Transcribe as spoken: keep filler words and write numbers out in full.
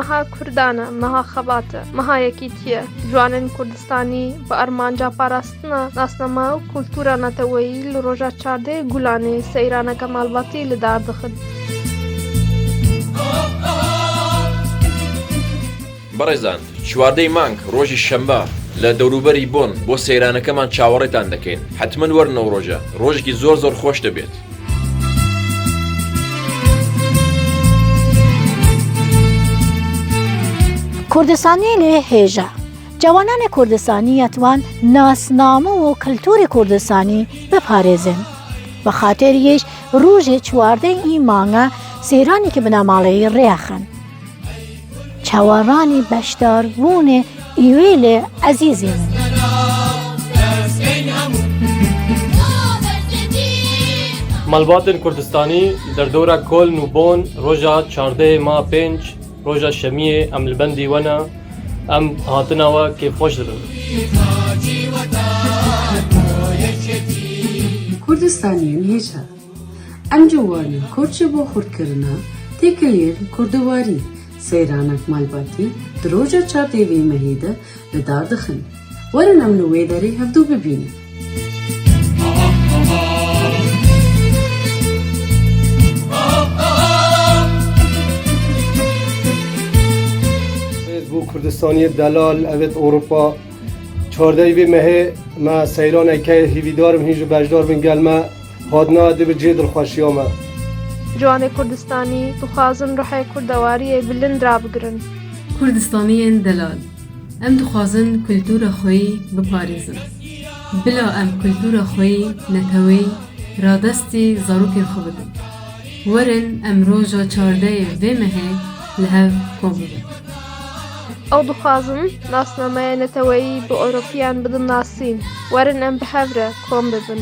Meha Kurdan e, meha xebat e, meha yekîtî ye. Ciwanên Kurdistanî bi armanca parastina nasname û kultura neteweyî li roja çardeh Gulanê seyraneke malbatî li dar dixin. Berêzan, çardeh meng, rojî şembe, li dewrûberî Bon bo seyranekeman çawarêtan dekeyn. Hetmen werin ew roje. Rojekî zor zor xweş debêt. Kurdistaniyê lê hêja. Cewananê Kurdistanî ya wan nasname û kulturê Kurdistanî biparêzin. Bi xatir yê rojê çardeh î manga seyranekî binamaleyî rêxin. Çawaranî beşdarbûnê î wê lê ezîzî min. Malbatên Kurdistanî derdora Koln û Bon roja çardeh ma pênc, roja şemiyê em li bendî we ne, em hatina we kêfxweş dibin. Kurdistaniyên hêja. Em ciwanên Kurd ji bo xurtkirina têkiliyên kurdiwarî seyranek malbatî di roja çardeh vê mehê de li dar dixin. Werin em li wê derê hevdû bibînin. Bo Kurdistaniyê delal, evet Ewropa. Çardeh vê mehê me seyraneke hîvîdar im hîn jî beşdar bin gel me. Hatina dê bi cihê dilxweşiya me. Ciwanê Kurdistanî dixwazin ruhê kurdewariyê bilind rabigirin. Kurdistaniyên delal, em dixwazin kultura xwe yî biparêzin. Bila em kultura xwe yî neteweyî radestî zarokên xwe bidin. Werin em roja çardehê vê mehê li hev kom bibin. Ew dixwazin nasnameya neteweyî bi Ewropiyan bidin nasîn. Werin em bi hev re kom bibin.